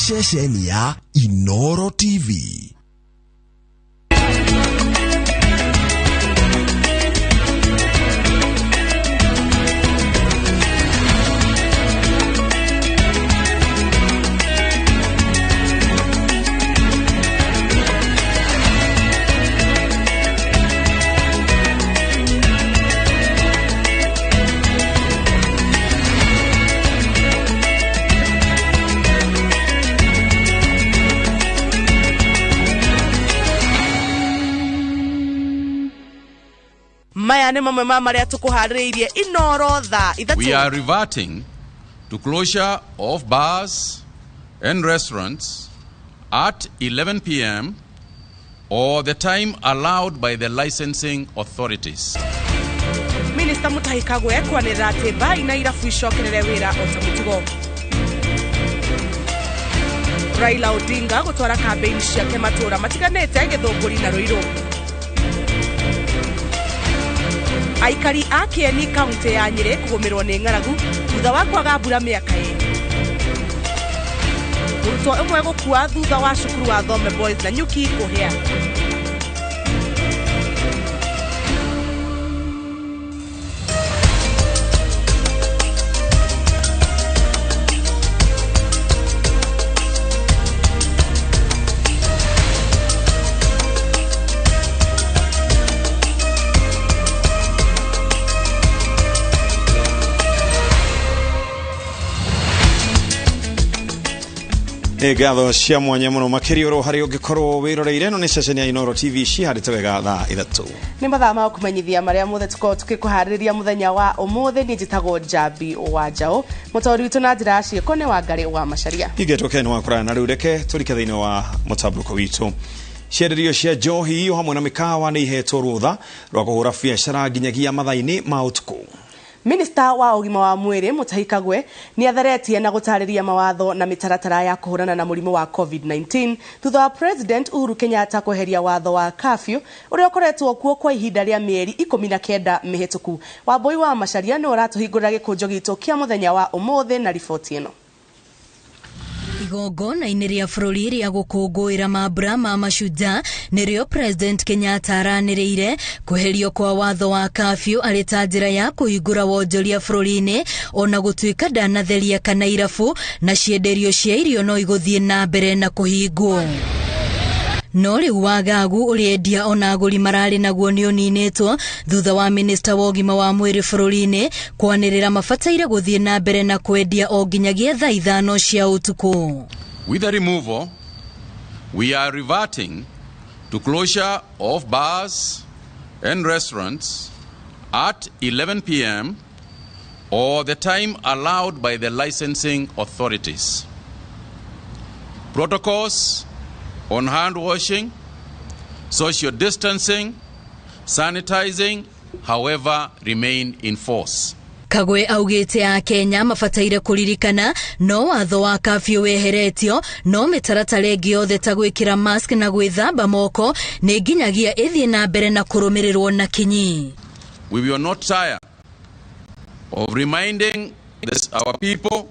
Ceceni ya Inoro TV. Maya nĩ mamwe ma marĩa tũkũharĩrĩirie Inoro thaa 3. We are reverting to closure of bars and restaurants at 11 p.m. or the time allowed by the licensing authorities. Minister Mutahi Kagwe kwanĩrĩra atĩ mbai na irabu icokerere wĩra o ta mũtugo. Raila Odinga gũtwara kambĩini ciake matũũra matiganĩte Gĩthũngũri na Ruiru. Aikari a Kĩeni kaunti ya Nyĩrĩ kũgũmĩrwo nĩ ng'aragu thutha wa kwaga mbura mĩaka 2. Mũrutwo ũmwe gũkua thutha wa cukuru wa Thome Boys na Nyuki kũhĩa. Nĩ ngatho cia mwanya mũno makĩria ũrũ harĩ ũngĩkorwo wĩroreire ĩno nĩ ceceni ya Inoro TV cihandĩte wega thaa 3. Nĩ mathaa ma kũmenyithia marĩa mothe tũkorwo tũgĩkũharĩrĩria mũthenya wa ũmũthĩ. Niĩ njĩtagwo Njambi wa Njaũ, mũtaũri witũ na njĩra ya ciĩko nĩ Wangarĩ wa Macharia. Ingetwo Ken wa kũraya na rĩu reke tũrike thĩinĩ wa mũtambũrũko witũ. Cienderio cia njohi o hamwe na mĩkawa nĩ ihetwo rũtha rwa kũhũra biacara nginyagia mathaa-inĩ ma ũtukũ. Minister wa ũgima wa mwĩrĩ Mutahi Kagwe nĩ atheretie na gũtarĩria mawatho na mĩtaratara ya kũhũrana na mũrimũ wa COVID-19 thutha wa President Uhuru Kenyatta kweheria watho wa curfew ũrĩa ũkoretwo kuo kwa ihinda rĩa mĩeri 19 mĩhĩtũku. Wambui wa Macharia nĩ ũratũhingũrĩra gĩkũnjo gitũ kĩa mũthenya wa ũmũthĩ na riboti ĩno. Igongona-inĩ rĩa bũrũri rĩa gũkũngũĩra mambura ma Mashujaa nĩrĩo President Kenyatta aranĩrĩire kweherio kwa watho wa curfew arĩ ta njĩra ya kũhingũra wonjoria bũrũri-inĩ, ona gũtuĩka ndanatheria kana irabu na cienderio cia irio no igũthiĩ na mbere na kũhingwo. No rĩu wagagu ũrĩa endia ona agũri mararĩ naguo nĩ ũninĩtwo thutha wa minista wa ũgima wa mwĩrĩ bũrũri-inĩ kwanĩrĩra mabataire gũthiĩ na mbere na kwendia o nginyagia thaa 5 cia ũtukũ. With the removal, we are reverting to closure of bars and restaurants at 11 p.m. or the time allowed by the licensing authorities. Protocols on hand washing, social distancing, sanitizing, however, remain in force. Kagwe augĩte a Kenya mabataire kũririkana no watho wa curfew weheretio no mĩtaratara ĩngĩ yothe ta gwĩkĩra mask na gwĩthamba moko nĩ nginyagia ĩthiĩ na mbere na kũrũmĩrĩrwo na kinyi. We will not tire of reminding our people,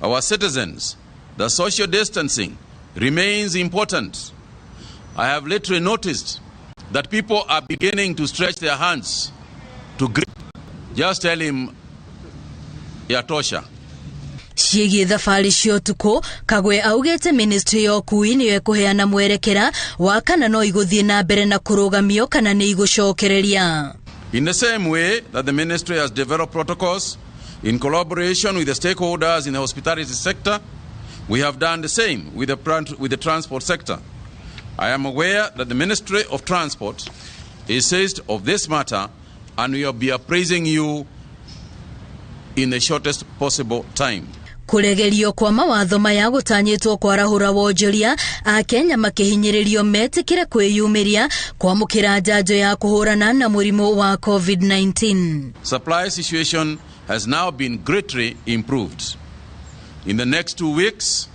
our citizens, that social distancing remains important. I have literally noticed that people are beginning to stretch their hands to grip. Just tell him, yatosha. Ciĩgiĩ thabarĩ cia ũtukũ, Kagwe augĩte ministry ya ũkui nĩyo ĩkũheana mwerekera wa kana no igũthiĩ na mbere na kũrũgamio kana nĩ igũcokereria. In the same way that the ministry has developed protocols in collaboration with the stakeholders in the hospitality sector, we have done the same with the transport sector. I am aware that the Ministry of Transport is seized of this matter and we will be appraising you in the shortest possible time. Kũregerio kwa mawatho maya gũtanyĩtwo kwarahũra wonjoria, Akenya makĩhinyĩrĩrio metĩkĩre kwĩyumĩria kwamũkĩra njanjo ya kũhũrana na mũrimũ wa COVID-19. Supply situation has now been greatly improved. In the next 2 weeks,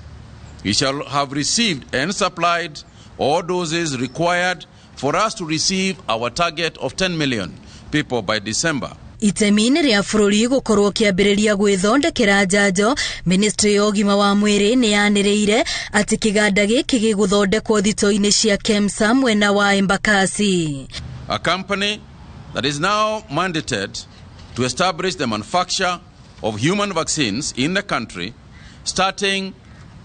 we shall have received and supplied all doses required for us to receive our target of 10 million people by December. Itemi-inĩ rĩa bũrũri gũkorwo kĩambĩrĩria gwĩthondekera njanjo, Ministry ya ũgima wa mwĩrĩ nĩ yanĩrĩire atĩ kĩganda gĩkĩ gĩgũthondekwo thito-inĩ cia KEMSA mwena wa Embakasi. A company that is now mandated to establish the manufacture of human vaccines in the country, starting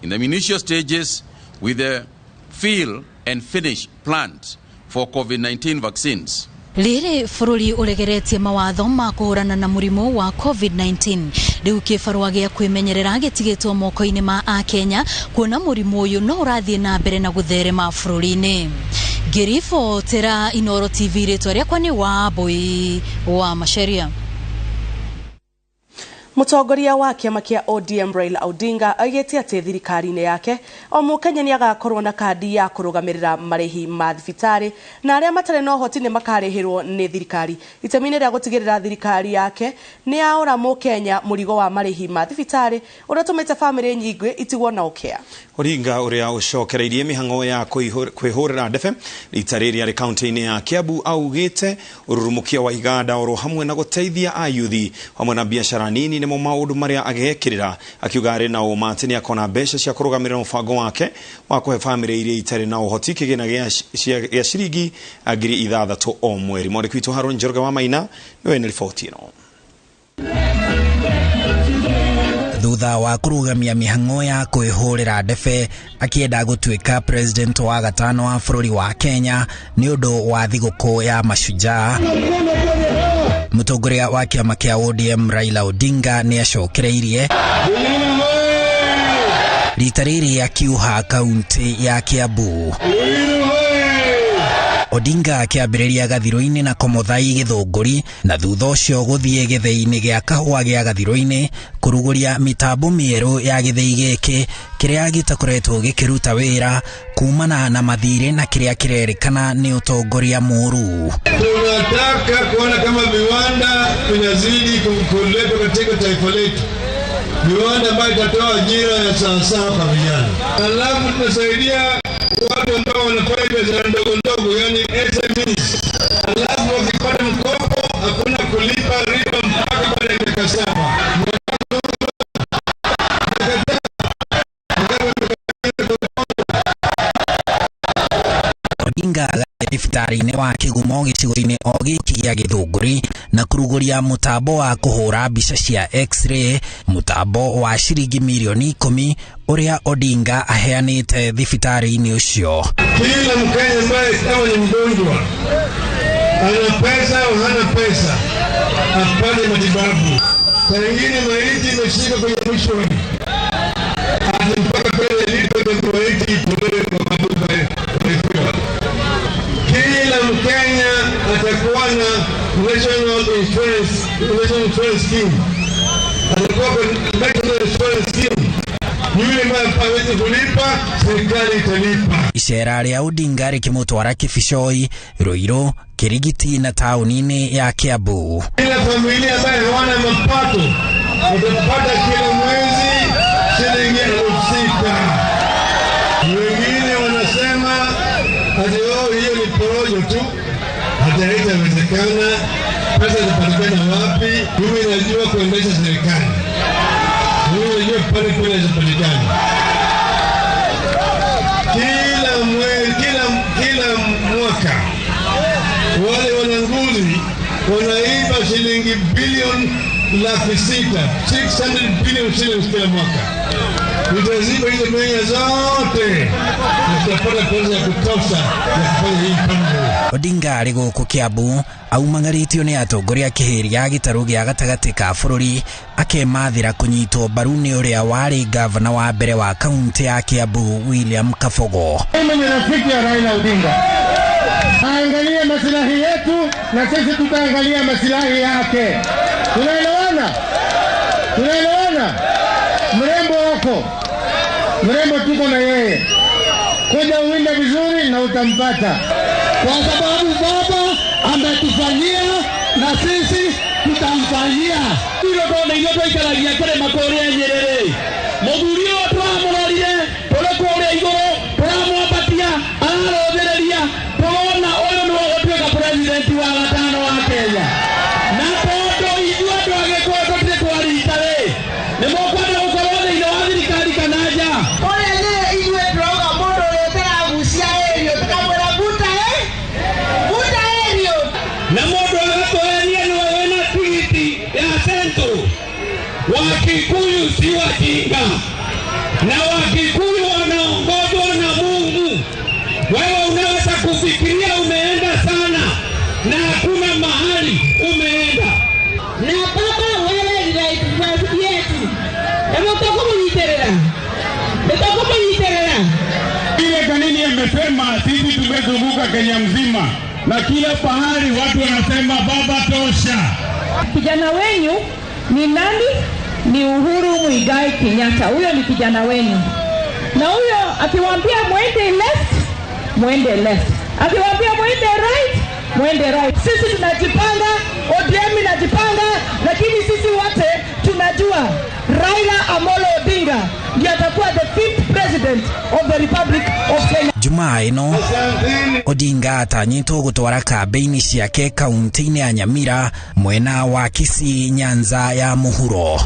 in the initial stages with the fill and finish plant for COVID-19 vaccines. Rĩrĩ bũrũri ũregeretie mawatho ma kũhũrana na mũrimũ wa COVID-19, rĩu kĩbarũa gĩa kwĩmenyerera gĩtigĩtwo moko-inĩ ma Akenya kuona mũrimũ ũyũ no ũrathiĩ na mbere na gũtherema bũrũri-inĩ. Ngĩribotera Inooro TV, rĩtwa rĩakwa nĩ Wambui wa Macharia. Mũtongoria wa kĩama kĩa ODM Raila Odinga oigĩte atĩ thirikari-inĩ yake o mũkenya nĩ agakorwo na kandi ya kũrũgamĩrĩra marĩhi ma thibitarĩ na arĩa matarĩ na ũhoti nĩ makarĩhĩrwo nĩ thirikari. Itemi-inĩ rĩa gũtigĩrĩra thirikari yake nĩ yaũra mũkenya mũrigo wa marĩhi ma thibitarĩ ũrĩa ũtũmĩte bamĩrĩ nyingĩ itigwo na ũkĩa. Odinga ũrĩa ũcokereirie mĩhang'o ya kwĩhũrĩra ndebe rita rĩrĩ arĩ kaunti-inĩ ya Kiambu augĩte ũrurumũkia wa iganda oro hamwe na gũteithia ayuthi hamwe na biacara nini nĩmo maũndũ marĩa agekĩrĩra, akiuga arĩ na ũma atĩ nĩakona mbeca cia kũrũgamĩrĩra mũbango wake wa kũhe bamĩrĩ iria itarĩ na ũhoti kĩgĩna gĩa ciringi 6,000 o mweri. Mwandĩki witũ Harũni Njoroge wa Maina nĩwe na riboti ĩno. Thutha wa kũrũgamia mĩhang'o ya kwĩhũrĩra ndebe akĩenda gũtuĩka president wa gatano wa bũrũri wa Kenya nĩ ũndũ wa thigũkũ ya Mashujaa, mũtongoria wa kĩama kĩa ODM Raila Odinga nĩ acokereirie rita rĩrĩ akiuha kaunti ya Kiambu. Odinga akĩambĩrĩria gathirũ-inĩ na Komothai Gĩthũngũri na thutha ũcio gũthiĩ gĩthĩi-inĩ gĩa kahũa gĩa gathirũ-inĩ kũrugũria mĩtambo mĩerũ ya gĩthĩi gĩkĩ kĩrĩa gĩtakoretwo gĩkĩruta wĩra kumana na mathirĩ na kĩrĩa kĩrerĩkana nĩ ũtongoria mũũru. Tunataka kuona kama viwanda vinazidi kuletwa katika taifa letu, viwanda ambayo itatoa ajira ya sawasawa kwa vijana, alafu tunasaidia watu ambao wanafanya biashara ndogo ndogo, yani SMEs, alafu wakipata mkopo hakuna kulipa riba mpaka baada ya miaka 7. Odinga thibitarĩ-inĩ wa Kĩgumo gĩcigo-inĩ o gĩkĩ gĩa Gĩthũngũri na kũrugũria mũtambo wa kũhũra mbica cia X-ray, mũtambo wa ciringi mirioni 10 ũrĩa Odinga aheanĩte thibitarĩ-inĩ ũcio. Kila Mkenya ambaye kama ni mgonjwa ana pesa au hana pesa apate matibabu. Saa ingine maiti imeshika kwenye mwisho, ati mpaka pale ilipo maiti itolewe kwa maduka. Kila Mkenya atakuwa na National Insurance Scheme, atakuwa kwa National Insurance Scheme. Yule ambaye hawezi kulipa, serikali italipa. Icera rĩa Odinga rĩkĩmũtwara Kibicoi, Ruiru, Kirigiti na taũni-inĩ ya Kiambu. Kila familia ambaye hawana mapato watapata kila mwezi shilingi 6,000. Wengine wanasema ati hiyo ni porojo tu, hata haitawezekana. Pesa zitapatikana wapi? Mimi najua kuendesha serikali, mimi najua pale pesa zitapatikana. Kila mwezi, kila mwaka wale wananguzi wanaiba shilingi bilioni 600,000, 600 billion shillings kila mwaka. Tutaziba hizo menya zote na tutapata pesa ya kutosha ya kufanya hii mpango. Odinga arĩ gũkũ Kiambu aumagarĩtio nĩ atongoria kĩhĩri ya gĩtarũ gĩa gatagatĩ ka bũrũri akemathĩra kũnyitwo mbaru nĩ ũrĩa warĩ gavana wa mbere wa kaunti ya Kiambu William Kabogo. Mimi ni rafiki ya Raila Odinga, aangalie masilahi yetu na sisi tutaangalia masilahi yake. Tunaelewana? Tunaelewana? Mrembo wako, mrembo tuko na yeye, kuja uwinde vizuri na utampata, kwa sababu baba ametufanyia na sisi tutamfanyia. Hilo ndo ndio twaikaragia kĩrĩma kũrĩa Nyerere, mũthuri ũyũ tũramũrorire tũrĩ kũrĩa igũrũ, tũramwambatia, ararũthĩrĩria, tũrona ũyũ nĩwe ũgũtuĩka president wa gatano wa Kenya. Na tondũ Wakikuyu si wajinga, na Wakikuyu wanaongozwa na Mungu. Wewe unaweza kufikiria umeenda sana na hakuna mahali umeenda. Na baba wewe ni rais yetu. Ile kanini amesema sisi tumezunguka Kenya mzima na kila pahali watu wanasema baba tosha. Kijana wenyu ni nani? Ni Uhuru Muigai Kenyatta. Huyo ni kijana wenyu. Na huyo akiwaambia mwende left, mwende left. Akiwaambia mwende right, mwende right. Sisi tunajipanga, ODM inajipanga, lakini sisi wote tunajua Raila Amolo Odinga ndiye atakuwa the 5th president of the Republic of Kenya. Jumaa ĩno Odinga atanyĩtwo gũtwara kambĩini ciake kaunti-inĩ ya Nyamira mwena wa Kisii Nyanza ya mũhuro.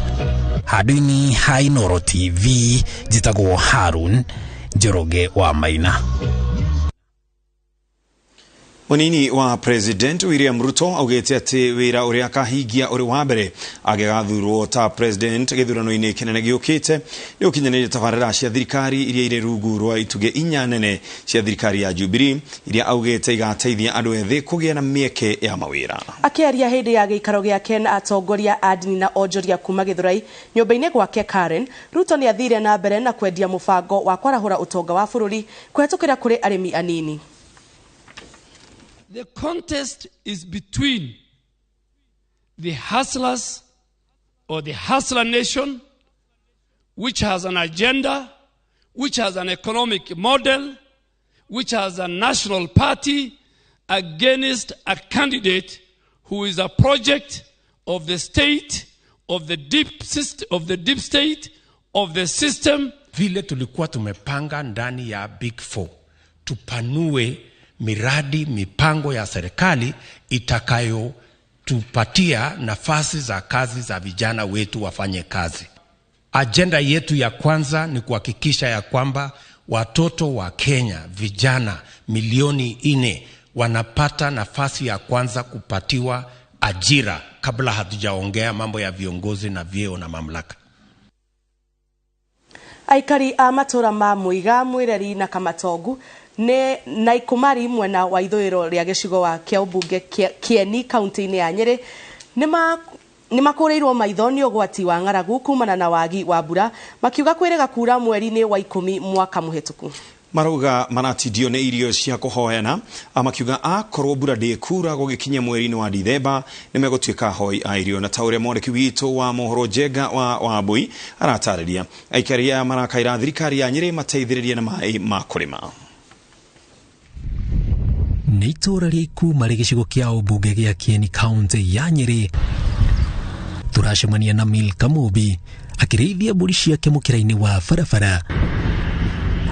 Handũ-inĩ ha Inooro TV njĩtagwo Harun Njoroge wa Maina. Munini wa President William Ruto augite ati wira uria akahingia uri wa mbere agigathurwo ta president githurano-ini kinene giukite ni ukinyanirie tabarira cia thirikari iria iri rungu rwa ituge inya nene cia thirikari ya Jubilee iria augite igateithia andu ethi kugia na mieke ya mawira. Akiaria hindi ya giikaro giake na atongoria a ndini na onjoria kuma Githurai nyumba-ini gwake Karen, Ruto ni athire na mbere na kwendia mubango wa kwarahura utonga wa bururi kuhetukira kuri arimi anini. The contest is between the hustlers or the hustler nation, which has an agenda, which has an economic model, which has a national party, against a candidate who is a project of the state, of the deep system, of the deep state, of the system. Vile tulikuwa tumepanga ndani ya Big Four, tupanue miradi, mipango ya serikali itakayotupatia nafasi za kazi za vijana wetu wafanye kazi. Agenda yetu ya kwanza ni kuhakikisha ya kwamba watoto wa Kenya, vijana milioni 4 wanapata nafasi ya kwanza kupatiwa ajira kabla hatujaongea mambo ya viongozi na vyeo na mamlaka. Aikari a matura ma Muiga, Mwireri na Kamatongu ne na Ikumari mwena wa ithuiro ria gicigo wa kia ubunge Kieni kaunti-ini ya Nyeri ni makurirwo maitho ni ugwati wa ng'aragu kumana na wagi wa mbura, makiuga kwirega kura mweri-ini wa 10 mwaka muhituku. Marauga maratidio nĩ irio cia kũhoyana, makiuga akorwo mbura ndĩkura gũgĩkinya mweri-inĩ wa Dithemba nĩ megũtuĩka ahoi a irio. Na ta ũrĩa mwandĩki witũ wa mohoro Njenga wa Wambui aratarĩria, aikari aya marakaira thirikari ya Nyeri mateithĩrĩrie na maĩ ma kũrĩma. Nĩ itũũra rĩa Ikumari gĩcigo kĩa ũmbunge gĩa Kieni kaunti ya Nyeri. Tũracemania na Milka Mũmbi akĩrĩithia mbũri ciake mũkĩra-inĩ wa barabara,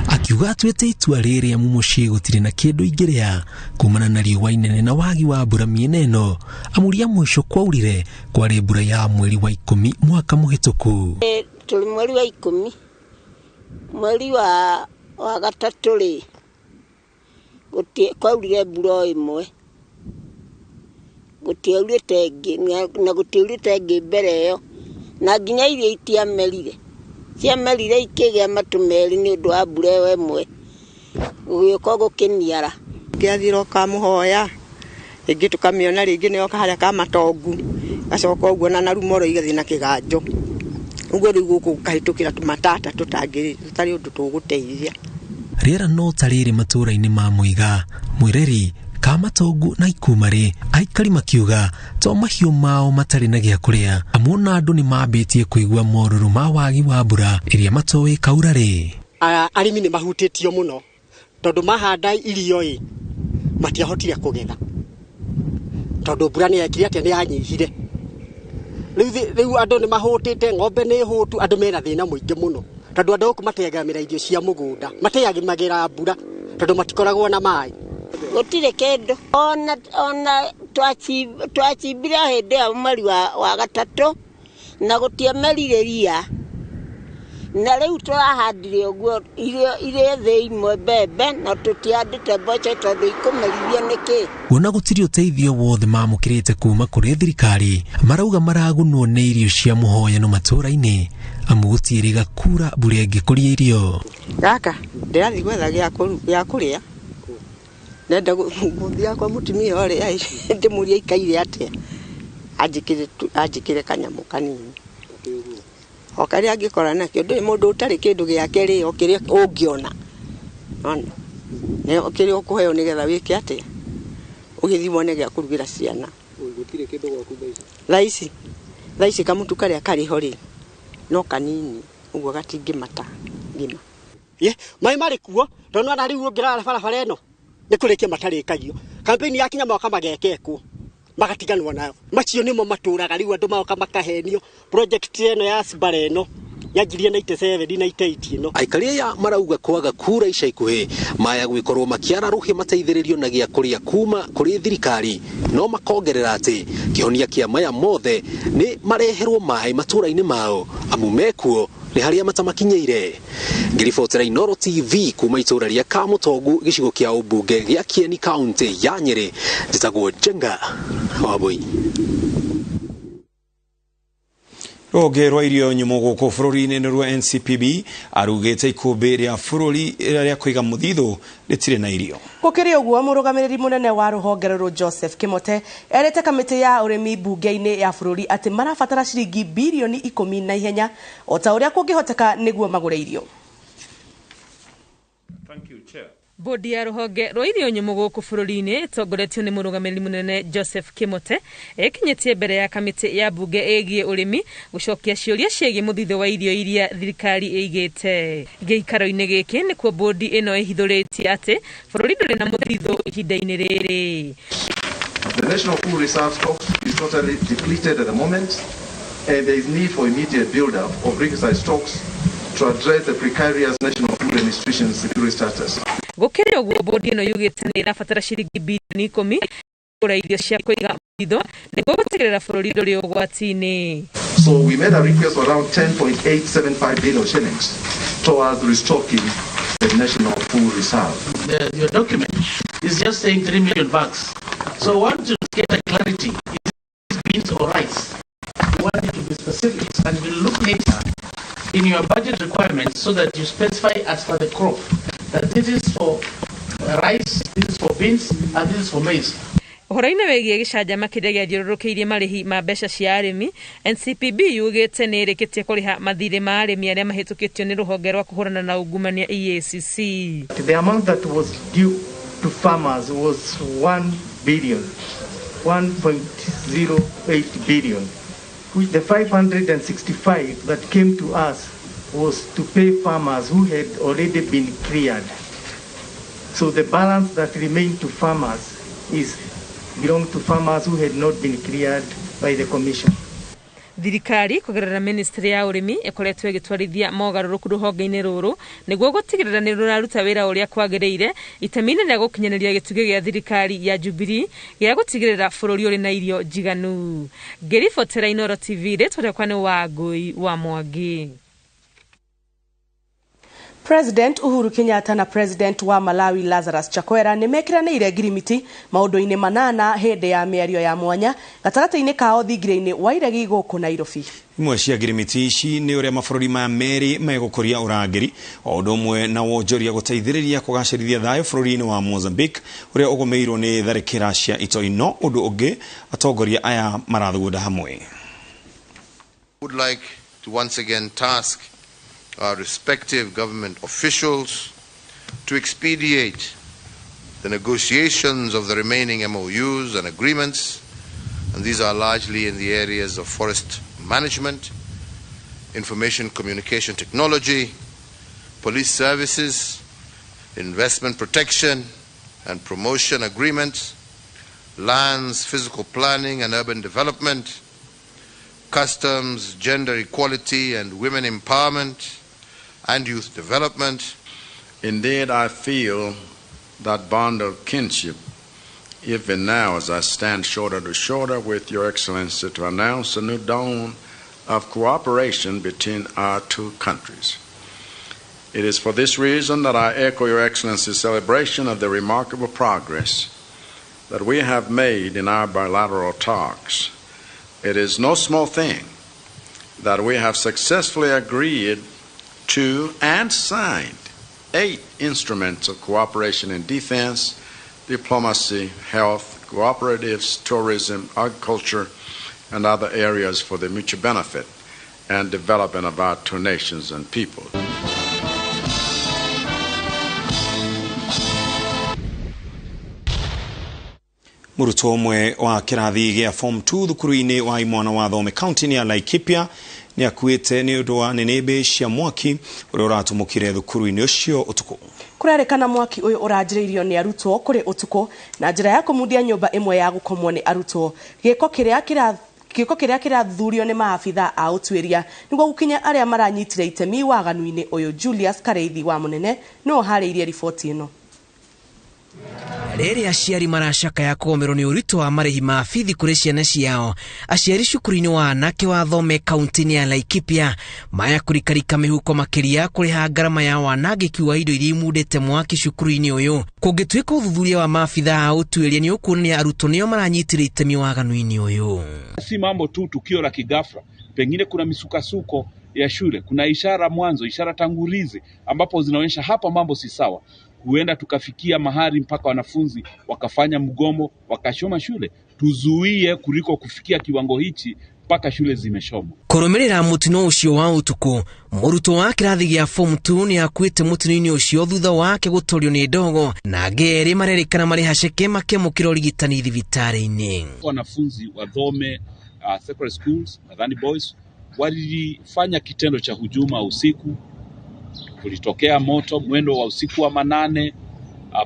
akiuga atuĩte itua rĩrĩ amu mũciĩ gũtirĩ na kĩndũ ingĩrĩa kumana na riũa inene na wagi wa mbura mĩena ĩno, amu rĩa mũico kwaurire kwarĩ mbura ya mweri wa 10 mwaka mũhĩtũku. Tũrĩ mweri wa 10 mweri wa gatatũ rĩ kwaurire mbura o ĩmwe, gũtiaurĩte ĩngĩ na gũtiaurĩte ĩngĩ mbere ĩyo, na nginya irio itiamerire, ciamerire ikĩgĩa matũ merĩ nĩ ũndũ wa mbura ĩyo ĩmwe, gũgĩũka gũkĩniara. Ngĩathire ũkamũhoya rĩngĩ tũkamĩona rĩngĩ nĩyoka harĩa Kamatongu, gacoka ũguo na rumoro igathiĩ na kĩganjo ũguo, rĩu gũkũ gũkahĩtũkĩra tũmatata tũtarĩ ũndũ tũgũteithia. Rĩera no ta rĩrĩ matũũra-inĩ ma Muiga, Mwireri, Kamatongu na Ikumari, aikari makiuga to mahiũ mao matarĩ na gĩa kũrĩa, amu ona andũ nĩ mambĩtie kũigua morũrũ ma wagi wa mbura ĩrĩa matoĩ kaura rĩ. Arĩmi nĩ mahutĩtio mũno tondũ mahanda irio ĩ matiahotire kũgetha tondũ mbura nĩ yekire atĩa, nĩ yanyihire. Rĩu andũ nĩ mahũtĩte, ng'ombe nĩ hũtu, andũ mena thĩna mũingĩ mũno tondũ andũ gũkũ mateagamĩra irio cia mũgũnda, mateagamagĩra mbura tondũ matikoragwo na maĩ. Gũtirĩ kĩndũ ona twacimbire hĩndĩ ya mweri wa gatatũ na gũtiamerire ria, Na rĩu tũrahandire ũguo irio irĩ thĩ imwe mbembe na tũtihandĩte mboco tondũ ikũmerithio nĩkĩ. Kuona gũtirĩ ũteithio wothe mamũkĩrĩte kuma kũrĩ thirikari, marauga maragunwo nĩ irio cia mũhoyano matũũra-inĩ amu gũtiĩrĩga kura mbura ĩngĩkũria irio. Gaka ndĩrathiĩ gwetha gĩa kũrĩa, ndenda gũthiĩ kwa mũtumia ũrĩa ndĩmũrie aikaire atĩa, anjĩkĩre kanyamũ kanini o karĩa angĩkora nakĩo. Ndũrĩ mũndũ ũtarĩ kĩndũ gĩake rĩ, o kĩrĩa ũngĩona ona kĩrĩa ũkũheo nĩgetha wĩke atĩa, ũgĩthiĩ wone gĩa kũrugĩra ciana. Gũtirĩ kĩndũ gwaku thaa ici? Thaa ici kamũtu karĩa karĩ ho rĩ no kanini ũguo gatingĩmata ngima. Maĩ marĩ kuo tondũ ona rĩu ũngĩrara barabara ĩno nĩ kũrĩkia matarĩkagio. Campaign yakinya mwaka magekekwo magatiganwo nayo. Macio nĩmo matũraga rĩu andũ magoka makahenio. Project ĩno ya Sibara ĩno yanjirie 97 98 ĩno. Aikari aya marauga kwaga kura ica ikuhĩ maya gwĩkorwo makĩara rũhĩ mateithĩrĩrio na gĩa kũrĩa kuma kũrĩ thirikari, no makongerera atĩ kĩhonia kĩa maya mothe nĩ mareherwo maĩ matũũra-inĩ mao amu mekuo nĩ harĩa matamakinyĩire. Ngĩribotera Inooro TV kuma itũũra rĩa Kamũtongu gĩcigo kĩa ũmbunge gĩa Kieni kaunti ya Nyĩrĩ, njĩtagwo Njenga Wambui. Rũhonge rwa irio nyũmũ gũkũ bũrũri-inĩ nĩruo NCPB arugĩte ikũmbĩ rĩa bũrũri rĩa kũiga mũthithũ rĩtirĩ na irio. Gũkĩrĩ ũguo, mũrũgamĩrĩri mũnene wa rũhonge rũrũ Joseph Kĩmote erĩte kamĩtĩ ya ũrĩmi mbunge-inĩ ya bũrũri atĩ marabatara ciringi birioni 10 na ihenya o ta ũrĩa kũngĩhoteka nĩguo magũre irio. Bodi ya rũhonge rwa irio nyũmũ gũkũ bũrũri-inĩ ĩtongoretio nĩ mũrũgamĩrĩri mũnene Joseph Kĩmote ĩkinyĩtie mbere ya kamĩtĩ ya mbunge ĩgiĩ ũrĩmi gũcokia ciũria ciĩgiĩ mũthithũ wa irio iria thirikari ĩigĩte. Gĩikaro-inĩ gĩkĩ nĩkuo bodi ĩno ĩhithũrĩtie atĩ bũrũri ndũrĩ na mũthithũ ihinda-inĩ rĩrĩ. The national food reserve stocks is totally depleted at the moment, and there is need for immediate build-up of requisite stocks to address the precarious national food and nutrition security status. Gũkĩrĩ ũguo, bodi ĩno yugĩte nĩ ĩrabatara ciringi birioni 10 kũgũra irio cia kũiga mũthithũ nĩguo gũtigĩrĩra bũrũri ndũrĩ ũgwati-inĩ. So we made a request of around 10.875 billion shillings towards restocking the national food reserve. Your document is just saying 3 million bags. So I want to get a clarity. Is it beans or rice? We want it to be specific, and we'll look later in your budget requirements so that you specify as per the crop that this is for rice, this is for beans, and this is for maize. Ũhoro-inĩ wĩgiĩ gĩcanjama kĩrĩa gĩathiũrũrũkĩirie marĩhi ma mbeca cia arĩmi, NCPB yugĩte nĩ ĩrĩkĩtie kũrĩha mathirĩ ma arĩmi arĩa mahĩtũkĩtio nĩ rũhonge rwa kũhũrana na ungumania EACC. The amount that was due to farmers was 1 billion, 1.08 billion, which the 565 that came to us was to pay farmers who had already been cleared. So the balance that remained to farmers is belonged to farmers who had not been cleared by the commission. Thirikari kũgerera ministry ya ũrĩmi ĩkoretwo ĩgĩtwarithia mogarũrũku rũhonge-inĩ rũrũ nĩguo gũtigĩrĩra nĩ rũraruta wĩra ũrĩa kwagĩrĩire itemi-inĩ rĩa gũkinyanĩria gĩtugĩ gĩa thirikari ya Jubilee gĩa gũtigĩrĩra bũrũri ũrĩ na irio njiganu. Ngĩribotera Inooro TV, rĩtwa rĩakwa nĩ Wangũi wa Mwangi. President Uhuru Kenyatta na President wa Malawi Lazarus Chakwera nĩ mekĩranĩire ngirimiti maũndũ-inĩ manana hĩndĩ ya mĩario ya mwanya gatagatĩ-inĩ kao thingira-inĩ wa iregi gũkũ Nairobi. Imwe cia ngirimiti ici nĩ ũrĩa mabũrũri maya merĩ megũkũria ũrangĩri o ũndũ ũmwe na wonjoria gũteithĩrĩria kũgacĩrithia thayũ bũrũri-inĩ wa Mozambique ũrĩa ũgũmĩirwo nĩ tharĩkĩra cia itoi. No ũndũ ũngĩ atongoria aya marathugunda hamwe. Would like to once again task our respective government officials to expedite the negotiations of the remaining MOUs and agreements, and these are largely in the areas of forest management, information communication technology, police services, investment protection and promotion agreements, lands, physical planning and urban development, customs, gender equality and women empowerment, and youth development. Indeed, I feel that bond of kinship even now as I stand shoulder to shoulder with Your Excellency to announce a new dawn of cooperation between our two countries. It is for this reason that I echo Your Excellency's celebration of the remarkable progress that we have made in our bilateral talks. It is no small thing that we have successfully agreed to and signed 8 instruments of cooperation in defense, diplomacy, health, cooperatives, tourism, agriculture, and other areas for the mutual benefit and development of our two nations and people. Mũrutwo ũmwe wa kĩrathi gĩa form 2 thukuru-inĩ wa imwana wa Thome kaunti-inĩ ya Laikipia nĩ akuĩte nĩ ũndũ wa nĩnĩmbĩ cia mwaki ũrĩa ũratumũkire thukuru-inĩ ũcio ũtukũ. Kũrerĩkana mwaki ũyũ ũranjĩrĩirio nĩ arutwo kũrĩ ũtukũ na njĩra ya kũmundia nyũmba ĩmwe ya gũkomwo nĩ arutwo. Gĩko kĩrĩa kĩrathuthurio nĩ maabitha a ũtuĩria nĩguo gũkinya arĩa maranyitire itemi waganu-inĩ ũyũ. Julius Kareithi wa Mũnene nĩwe ũharĩirie riboti ĩno. Rĩrĩa aciari maracakaya kũgũmĩrwo nĩ ũritũ wa marĩhi ma bithi kũrĩ ciana ciao, aciari cukuru-inĩ wa anake wa Thome kaunti-inĩ ya Laikipia maya kũrikarika mĩhuko makĩria kũrĩha ngarama ya wanangĩki wa indo iria imundĩte mwaki cukuru-inĩ ũyũ. Kũngĩtuĩka ũthuthuria wa maabitha a ũtuĩria nĩ ũkuonania arutwo nĩo maranyitire itemi waganu-inĩ ũyũ. Si mambo tu tukio la kigafra, pengine kuna misukasuko ya shule, kuna ishara mwanzo, ishara tangulizi ambapo zinaonyesha hapa mambo si sawa. Huenda tukafikia mahali mpaka wanafunzi wakafanya mgomo, wakashoma shule. Tuzuie kuliko kufikia kiwango hichi mpaka shule zimeshomwa. Kũrũmĩrĩra mũtino ũcio wa ũtukũ, mũrutwo wa kĩrathi gĩa form 2 nĩ akuĩte mũtino-inĩ ũcio thutha wake gũtorio nĩ ndogo, na angĩ erĩ marerĩkana marĩ haceke makĩamũkĩra ũrigitani thibitarĩ-inĩ. Wanafunzi wa Thome secondary schools, nadhani boys, walifanya kitendo cha hujuma usiku. Kulitokea moto mwendo wa usiku wa manane,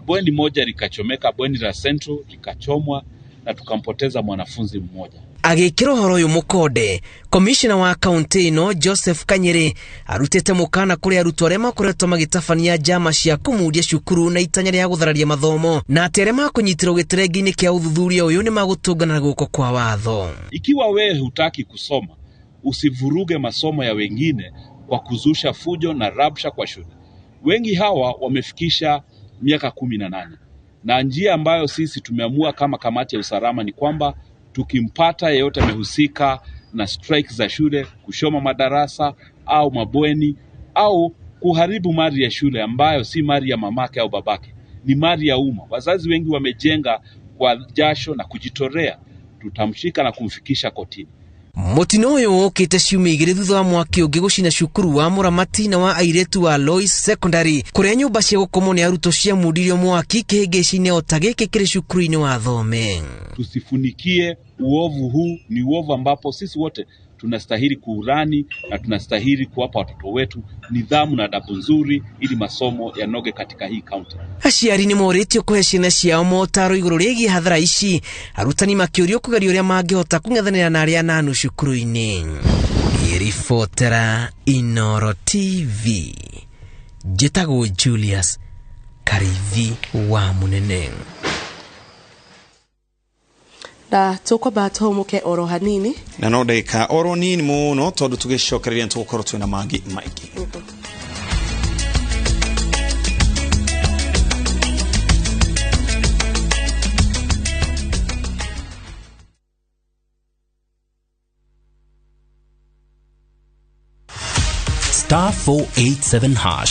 bweni moja likachomeka, bweni la Central likachomwa na tukampoteza mwanafunzi mmoja. Agĩkĩra ũhoro ũyũ mũkonde, komishona wa kaunti ĩno Joseph Kanyere arutĩte mũkana kũrĩ arutwo arĩa makoretwo magĩtabania njama cia kũmundia cukuru na itanya rĩa gũthararia mathomo, na atĩ arĩa makũnyitĩrwo gĩterengi-inĩ kĩa ũthuthuria ũyũ nĩ magũtũngana na guoko kwa watho. Ikiwa wewe hutaki kusoma, usivuruge masomo ya wengine kwa kuzusha fujo na rabsha kwa shule. Wengi hawa wamefikisha miaka 18. Na njia ambayo sisi tumeamua kama kamati ya usalama ni kwamba tukimpata yeyote amehusika na strike za shule, kushoma madarasa au mabweni au kuharibu mali ya shule ambayo si mali ya mamake au babake, ni mali ya umma. Wazazi wengi wamejenga kwa jasho na kujitorea, tutamshika na kumfikisha kotini. Mũtino ũyũ wũkĩte ciumia igĩrĩ thutha wa mwaki ũngĩ gũcina cukuru wa Mũramati na wa airĩtu wa Lois Secondary kũrĩa nyũmba cia gũkomwo nĩ arutwo ciamundirio mwaki kĩhĩngĩci-inĩ o ta gĩkĩ kĩrĩ cukuru-inĩ wa Thome. Tusifunikie uovu huu, ni uovu ambapo sisi wote tunastahili kuurani na tunastahili kuwapa watoto wetu nidhamu na adabu nzuri ili masomo yanoge katika hii kaunti. Aciari nĩ morĩtio kũhe ciana ciao motaro igũrũ rĩgiĩ hathara ici, arutani makĩũrio kũgeria ũrĩa mangĩhota kũng'ethanĩra na arĩa ananu cukuru-inĩ. Ribotera Inoro TV, njĩtagwo Julius Karithi wa Mũnene. Na tukwamba tũhũmũke oro hanini na no ndagĩka oro nini mũno tondũ tũgĩcokereria nĩtũgũkorwo twĩna mangĩ maingĩ. *487#